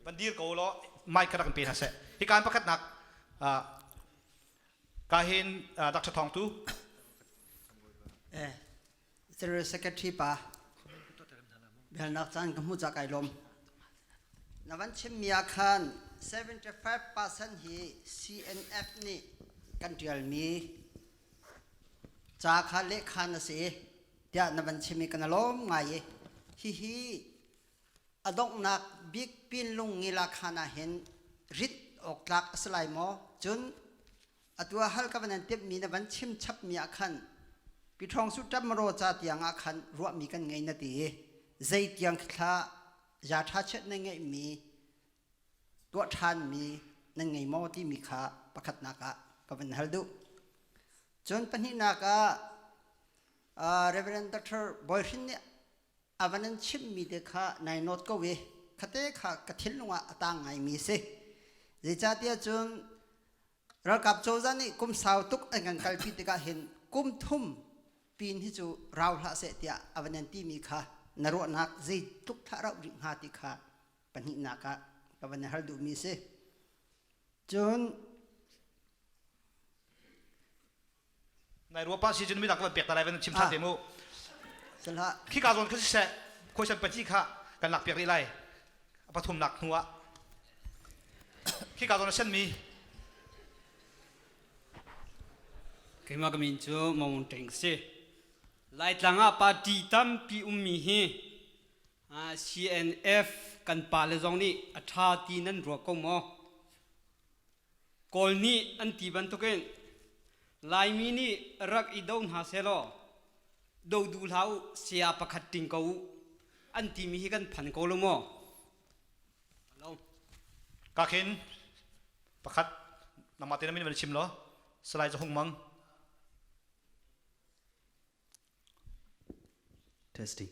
Van dir ko law mic kha rak in pe hna seh. Hi kaan pakhatnak ka hin Dr. Thawng Tu. Eh, General Secretary pa bialnak caan ka hmu ca kai lawm. Na van chimmi ah khan 75% hi CNF nih kan ṭialmi ca kha lehkhan a si tiah na van chim i kan lawm ngai i hihi a donghnak bik pinlung ngila khan ah hin rit awk tlak a si lai maw? Cun atu ah hal ka van an timhmi na van chim chapmi ah khan Piṭhawng su ṭamro ca tiang ah khan ruahmi kan ngei na ti i zei tiang thla ya ṭha chet na ngeihmi tuah ṭhanmi nan ngei maw timi kha pakhatnak ah ka van hal duh. Cun pahnihnak ah Reverend Dr. Bawi Hrin nih a van an chimhmi te kha nai nawt ko i khate kha ka thinlung ah a tang ngaimi a si. Zeicahtiah cun ralkap cozah nih kum sau tuk an kan kalpi tikah hin kum thum pin hi cu rau hlah seh tiah a van an timi kha na ruahnak zeitluk thlah rauh rih hnga ti kha pahnihnak ah ka van hal duhmi a si. Cun Nai ruapa si cun midang ka van pek ta lai van chim than te mu. Khi ka zawn kha siseh question paci kha kan lak piak rih lai. Pathumnak hnu ah. Khi ka zawn a sen mi. Keimah ka min cu Mawng Teng si. Laitlang ah party tampi ummi hi CNF kan pale zong nih a ṭha ti nan ruah ko maw? Kawl nih an ti bantukin Laimi nih rak i do hna sehlaw do duh hlah u, saya pakhat ṭing ko u an timi hi kan phan ko lo maw? Ka khin pakhat nangmah te na min van chim law Salai Zahung Mang. Testing.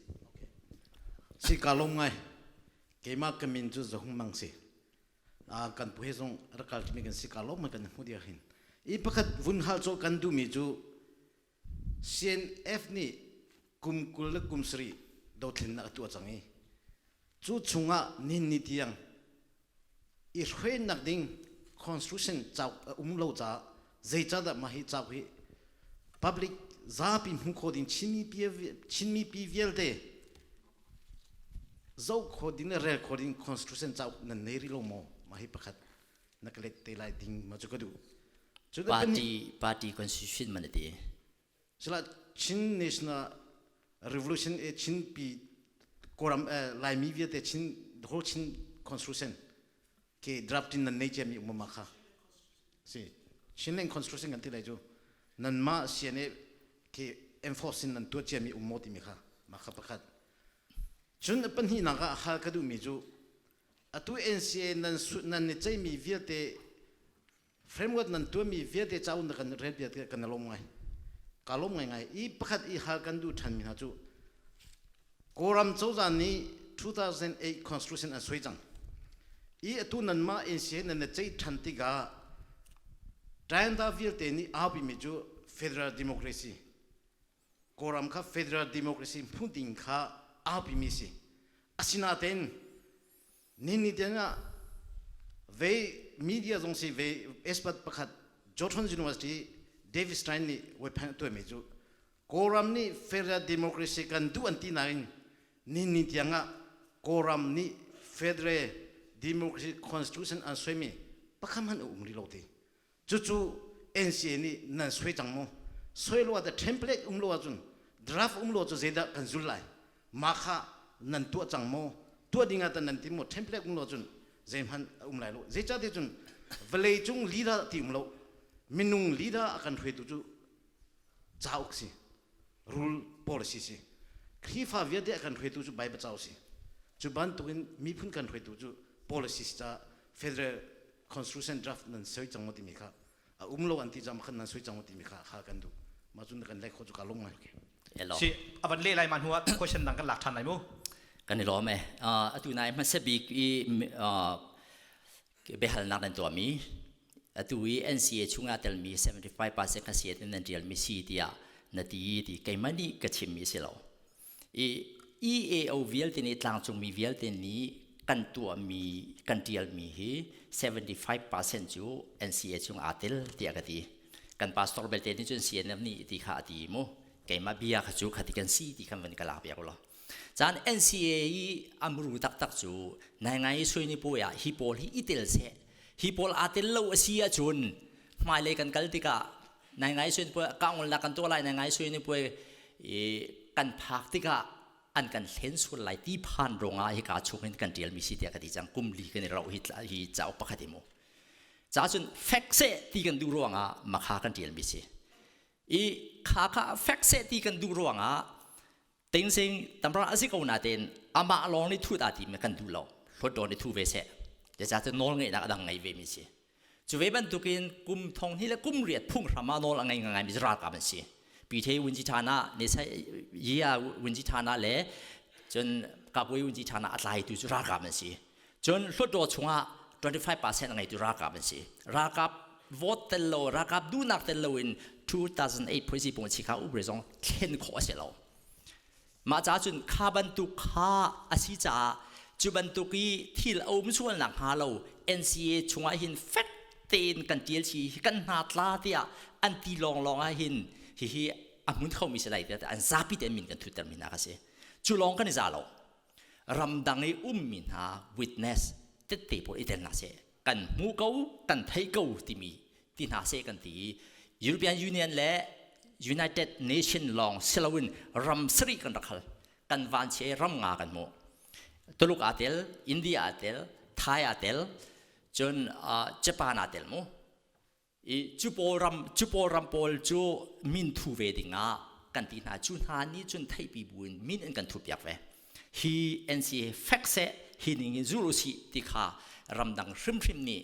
Si ka lawm ngai. Keimah ka min cu Zahung Mang si. Kan pu he zong rakal timi kan si ka lawm kan hmu dia hin. I pakhat vun hal cho kan duhmi cu CNF nih kum 20 le kum 70 dothlennak a tuah cang i cu chungah nihin ni tiang i hruainak ding constitution cauk a um lo caah zeicahdah mah hi cauk hi public zapi hmu kho ding Chinmi pi vialte zoh kho ding le rel kho ding constitution cauk nan nei rih lo maw? Mah hi pakhat na ka let te lai ding ma cu ka duh. Party party constitution man ti. Sila Chin National Revolution e Chin pi Kawlram Laimi vialte Chin the whole Chin constitution ke drafting nan nei ciami umama kha si Chinland constitution kan ti lai cu nanmah CNA ke enforce in nan tuah ciami um maw timi kha mah kha pakhat cun pahnihnak ah hal ka duhmi cu atu NCA nan nan ni ceimi vialte Framework nan tuahmi vialte cauk na kan rel piak kan lawm ngai. Ka lawm ngaingai. I pakhat i hal kan duh ṭhanmi hna cu Kawlram cozah nih 2008 Constitution an suai cang. I atu nanmah NCA nan na ceih ṭhan tikah Tayanda vialte nih aupimi cu Federal Democracy Kawlram kha Federal Democracy hmu ding kha aupimi si. Asinain Nihin tiang ah ve media zong si ve expert pakhat Georgetown University David Stein nih website a tuahmi cu Kawlram nih federal democracy kan duh an ti nain nihin tiang ah Kawlram nih federal democracy constitution an suaimi pakhat hmanh a um rih lo ti. Cucu NCA nih nan suai cang maw? Suai lo ah template um lo ahcun draft um lo cu zeidah kan zul lai? Mah kha nan tuah cang maw? Tuah ding ah nan ti maw? Template um lo ahcun zeihmanh a um lai lo. Zeicahtiah cun vawleicung leader ti um lo. Minung leader a kan hruaitu cu cauk si. Rule policy si. Khrihfa vialte a kan hruaitu cu Bible cauk si. Cu bantukin miphun kan hruaitu cu policy si caah federal constitution draft nan soi cang maw timi kha a um lo an ti cang khan nan soi cang maw timi kha kha kan duh mah cun kan lek kho cu ka lung ngai si avan le lai ma hnu ah question dang kan lak than lai mu kan i lawm e atu nai hmasa bik i biahalnak nan tuahmi atu i NCA chungah telmi 75% kha siat in nan tialmi si tiah na ti ti keimah nih ka chimmi si lo i EAO vialte nih tlangcungmi vialte nih Kan tuahmi kan ṭialmi hi 75% cu NCA chung aa tel tiah ka ti. Kan pastor belte nih cun CNF nih ti kha a ti mu. Keimah bia kha cu khati kan si ti khan van ka lak piak ulaw. Caan NCA i a muru taktak cu nai ngai sui ni puai ah hi pawl hi i tel seh. Hi pawl aa tel lo a si ahcun hmailei kan kal tikah nai ngai sui ni puai kangolnak kan tuah lai nai ngai sui ni puai i kan phak tikah an kan hlen sual lai ti phan ruangah hika chung hin kan ṭialmi si tiah ka ti cang. Kum li kan i rauh hi hi cauk pakhat hi mu. Ca cun fek seh ti kan duh ruangah makha kan ṭialmi si. I kha kha fek seh ti kan duh ruangah Tingsing tamra a si ko nain amah lawng nih thut aa tim kan duh lo. Hlawt nih thu ve seh. Zeicahtiah nawl ngeihnak a dang ngei ve mi si. Cu ve bantukin kum thong hnih le kum riat phunghram ah nawl a ngei ngai mi ralkap an si. Pi Wunji Thana ne sai Yia Wunji Thana le cun Kapui Wunji Thana a tlaitu cu ralkap an si. Cun Hlawtdaw chungah 25% a ngeitu ralkap an si. Ralkap vote tel lo, ralkap duhnak tel loin 2008 phuisi pung chi kha ubre zong thlen khawh a si lo. Mah ca cun kha bantuk kha a si caah cu bantuk i thil a um sualnak hnga lo NCA chungah hin fek tein kan tial chi hi kan hna tla tiah an ti lawnglawng ah hin hihi a hmun khomi si lai tiah an zapi te min kan thutter mi hna kha si. Cu lawng kan i za lo. Ramdang i ummi hna witness tette pawl i tel hna seh. Kan hmu ko, kan thei ko timi ti hna seh kan ti i European Union le United Nation lawng siloin ram sarih kan rak hal. Kan vanchia i ram nga kan hmuh. Tuluk aa tel, India aa tel, Thai aa tel, cun Japan aa tel mu. I cu pawl ram cu pawl ram pawl cu min thu ve dingah kan ti hna. Cu hna nih cun theihpi buin min an kan thupiak ve. Hi NCA fek seh, hi ning in zul usih ti kha ramdang hrimhrim nih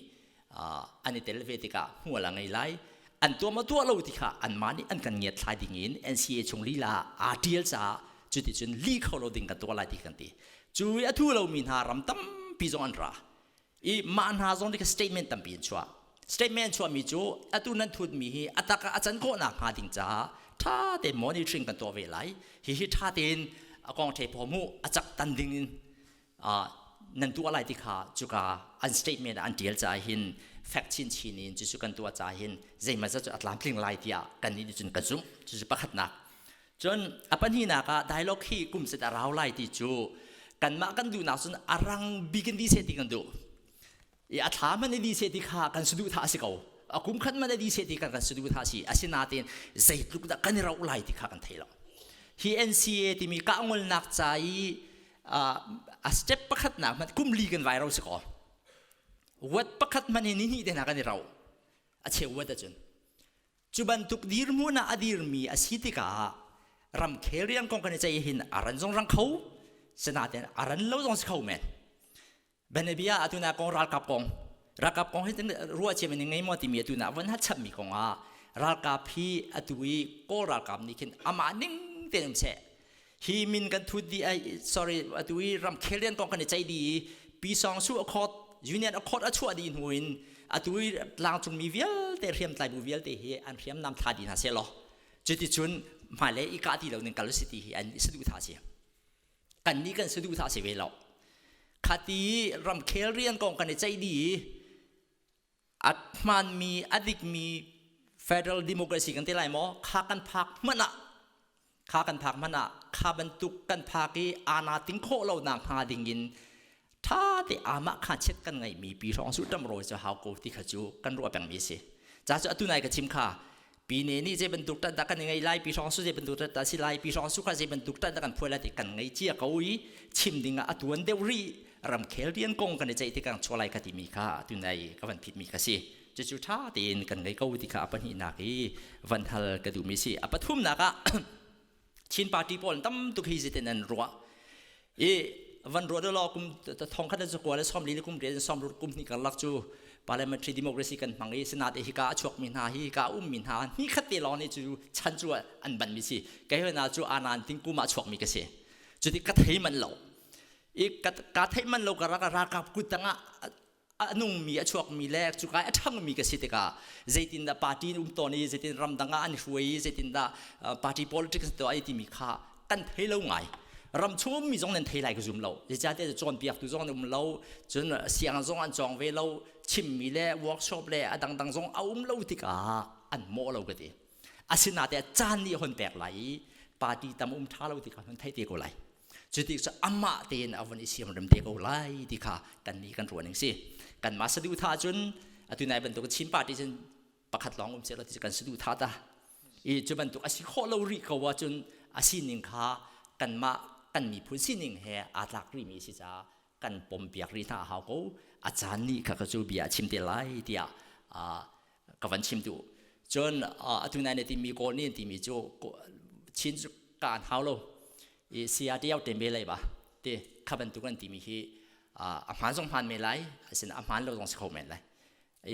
an i tel ve tikah hmual a ngei lai. An tuah ma tuah lo ti kha anmah nih an kan ngiat thlai ding in NCA chung lila aa ṭial caah cuticun li kho lo ding kan tuah lai ti kan ti. Cu i a thu lomi hna ram tampi zong an ra. I mah hna zong nih statement tampi an chuah. Statement chuahmi cu atu nan thutmi hi a tak ah a can khawh nakhnga ding caah ṭha tein monitoring kan tuah ve lai. Hihi ṭha tein a kong thei phaw mu a cak tan ding in nan tuah lai ti kha cuka an statement an ṭial caah hin fek chinchin in cucu kan tuah caah hin zeimaw zat cu a tlamtling lai tiah kan nih cun ka zumh. Cucu pakhatnak. Cun a pahnihnak ah dialogue hi kum set a rau lai ti cu kanmah kan duhnak cun a rang bik in di seh ti kan duh. I a thla man i di seh ti kha kan saduhthah a si ko. A kum khat man i di seh ti kan kan saduhthah a si. Asinain zeitluk dah kan i rauh lai ti kha kan thei lo. Hi NCA timi kahngolnak ca i a step pakhatnak hmanh kum li kan vai ro si ko. Wat pakhat hmanh hi ni hnih te hna kan i rauh. A cheu wat ahcun. Cu bantuk dirhmun ah a dirmi a si tikah ramkhel rian kong kan i ceih hin a ran zong rang kho, sinain a ran lo zong si kho men. Benebia atu na kong ralkap kong ralkap kong hi ruah cia mi ngei maw timi atu na von hat chapmi kong ah ralkap hi atu i Kawl ralkap nih khin amah ning tein um seh hi min kan thut di ai sorry atu i ramkhel rian kong kan i ceih di i Pi Song Su Accord Union Accord a chuah dih hnu in atu i tlangcung mi vialte hriamtlai bu vialte hi an hriamnam thla dih hna seh law cuticun hmailei i kah ti lo ning kal si ti hi an saduhthah si. Kan nih kan saduhthah si ve lo. Khati ramkhel rian kong kan i ceih dih i a hmaanmi a dikmi federal democracy kan ti lai maw kha kan phak hmanh ah kha kan phak hmanh ah kha bantuk kan phak i ana ting khawh lo nak hnga ding in tha te amah kha chet kan ngeihmi pi hrawng su tam rawi cu hau ko ti kha cu kan ruah pengmi si ca cu atu nai ka chim kha pi ne nih zei bantuk tat dah kan ngei lai pi hrawng su zei bantuk tat dah si lai pi hrawng su kha zei bantuk tat dah kan phuai lai ti kan ngei cia ko i chim ding ah a tuan deuh rih ramkhel rian kong kan i ceih tikah chuah lai ka timi kha atu nai ka van phitmi kha si cucu ṭha tein kan ngei ko ti kha a pahnihnak i van hal ka duhmi si a pathumnak ah Chin party pawl tam tuk hi zitin an ruah i van ruah law kum thong khat cu kua le som li le kum rian som kum hnih karlak cu parliamentary democracy kan hmang i senate hi ka a chuak mi hna hi ka um mi hna ni khat te lawng nih cu chan cu an ban mi si kei hna cu anan ting kum ah chuak mi ka si cuti ka thei man lo i ka thei man lo ka ralkap kut tangah a nungmi a chuakmi le cuka a ṭhangmi ka si tikah zeitindah party in um tawn i zeitin ramdang ah an hruai i zeitindah party politics tuah i timi kha kan thei lo ngai. Ram chung ummi zong nan thei lai ka zum lo. Zeicahtiah cawnpiaktu zong an um lo, cun siang zong an cawng ve lo, chimmi le workshop le a dangdang zong a um lo tikah an mawh lo ka ti. Asinain caan nih hon pek lai i party tam um ṭha lo ti kha hun thei te ko lai. Cuti cu amah tein a vun i siamrem te ko lai ti kha kan nih kan ruah ning si. Kanmah saduhthah cun atu nai bantuk Chin party cun pakhat lawng um seh ti kan saduhthah ta. I cu bantuk a si khawh lo rih ko ahcun a sining kha kanmah kan miphun sining he aa tlak rihmi si caah kan pompiak rih hna a hau ko. A caan nih kha ka cu bia a chim te lai tiah ka van chim duh. Cun atu nai na timi Kawl nih an timi cu Chin cu ka an hau lo. I saya tiau te me lai ba ti kha bantuk an timi hi a hmaan zong hmaan me lai asin a hmaan lo zong si kho men lai.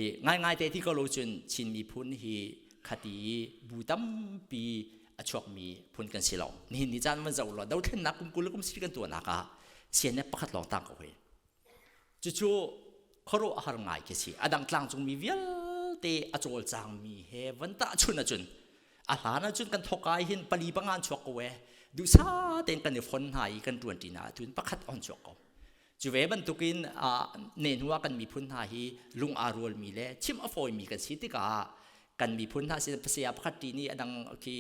I ngaingai te ti ko lo cun Chin miphun hi khati bu tampi a chuakmi phun kan si lo. Nihin ni caan van zoh law dothlennak kum 20 kum si kan tuahnak ah CNF pakhat lawng tang ko hi. Cucu khuaruahhar ngai khi si. A dang tlangcungmi vialte a cawlcangmi he van tahchun ahcun a hlan ahcun kan thawk ai hin pali panga an chuak ko ee. Duhsa tein kan i fon hna i kan ṭuanṭi hna ahcun pakhat a hon chuak ko. Cu ve bantukin nehhnu ah kan miphun hna hi lung aa rualmi le chimh a fawimi kan si tikah kan miphun hna sin saya pakhat ṭi nih a dang khi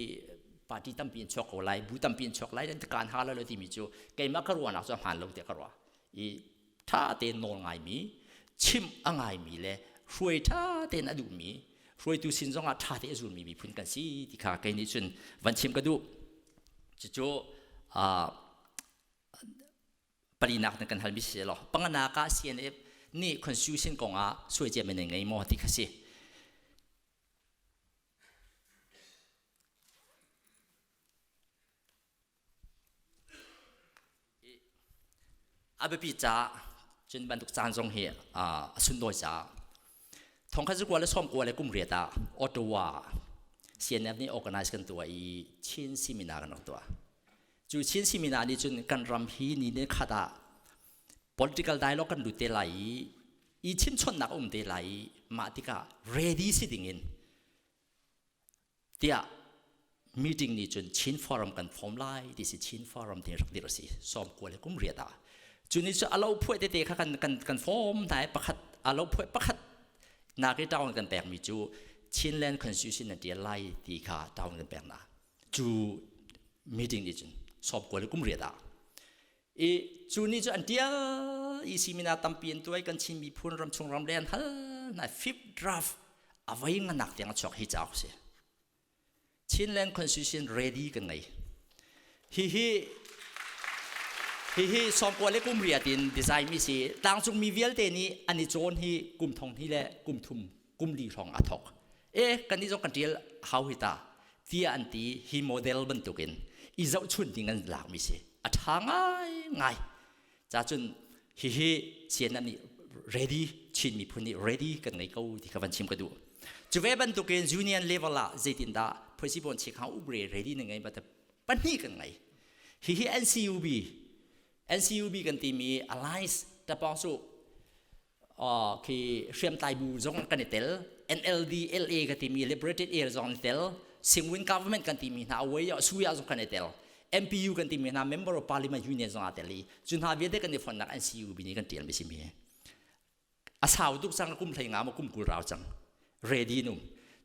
party tampi in chuak ko lai, bu tampi in chuak lai, kaan ha lo timi cu keimah ka ruahnak cu a hmaan lo tiah ka ruah. I ṭha tein nawl ngaimi, chimh a ngaimi le hruai ṭha tein a duhmi, hruaitu sin zongah ṭha tein a zulmi miphun kan si ti kha kei nih cun van chim ka duh. Cucu palinak na kan halmi si law panganak ah CNF nih constitution kongah suai cia men ngei maw ti kha si. A biapi caah cun bantuk caan zong hi a sunlawi caah thongkhat zakua le sawmkua le kum riat ah Ottawa CNF nih organize kan tuah i Chin seminar kan rak tuah. Cu Chin seminar nih cun kan ram hi ni ne khat ah political dialogue kan lut te lai i i chimchawnhnak a um te lai i mah tikah ready si dingin tiah meeting nih cun Chin Forum kan form lai ti si Chin Forum ti rak dirh a si 90 le kum riat ah cu ni cu alo phuai tete kha kan kan kan form hna i pakhat alo phuai pakhat nak i town kan pek mi cu Chinland Constitution na tial lai ti kha town kan pek na cu meeting nih cun 90 le kum riat ah i cu ni cu an tial i seminar tampi an tuai kan Chin miphun ramchung ramleng hal na fifth draft avai nganak tiang a chuak hi cauk si Chinland Constitution ready kan ngei hi hi hi hi sawmkua le kum riat in design mi si tlangcung mi vialte nih an i cawn hi kum thong hnih le kum thum kum li hrawng a thok e kan nih zong kan tial hau hi ta tiah an ti hi model bantukin i zohchun ding an lakmi si a ṭha ngai ngai ca cun hihi CNN nih ready Chin miphun nih ready kan ngei ko ti kha van chim ka duh cu ve bantukin union level ah zeitindah phoisibon chikhang ubre ready na ngei ba pahnih kan ngei hihi NCUB NCUB kan timi alliance tapawng su khi hriamtlai bu zong kan i tel NLD LA ka timi Liberated Area zong an i tel Singwin government kan timi hna away suya zong kan i tel MPU kan timi hna member of parliament union zong aa tel i cu hna vialte kan i fonnak NCUB nih kan tial mi si mi a sau tuk cang kum hlei nga ma kum 20 rau cang ready num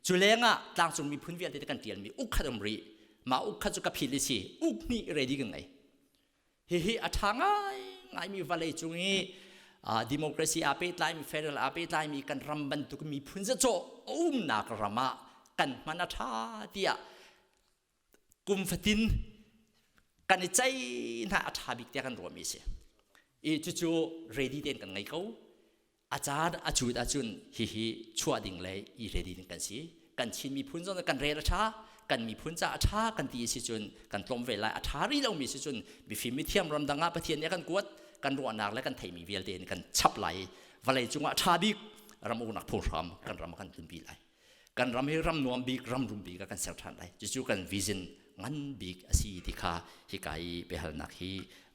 cu lengah tlangcung miphun vialte kan tial mi uk khat um rih ma uk khat cu ka phil si uk hnih ready kan ngei Hihi a ṭha ngaingaimi vawlei cung i democracy aa pehtlaimi federal aa pehtlaimi kan ram bantuk miphun zacawh a umnak ram ah kan hman a ṭha tiah kum fatin kan i ceih hna a ṭha bik tiah kan ruahmi a si. I cucu ready tein kan ngei ko. A caan a cut ahcun hihi chuah ding le i ready ding kan si. Kan Chin miphun zong kan rel a ṭha, kan miphun ca a ṭha kan ti si cun kan tlawm ve lai. A ṭha rih lomi si cun mifim mithiam ramdang ah Pathian nih a kan kuat, kan ruahnak le kan theihmi vialte in kan chap lai i vawlei cungah a ṭha bik ram uknak phunghram kan ram ah kan tlunpi lai. Kan ram hi ram nuam bik, ram rum bik ah kan ser ṭhan lai. Cucu kan vision ngan bik a si ti kha hika i biahalnak hi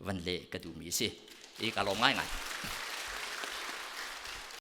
van leh ka duhmi a si. I ka lawm ngaingai.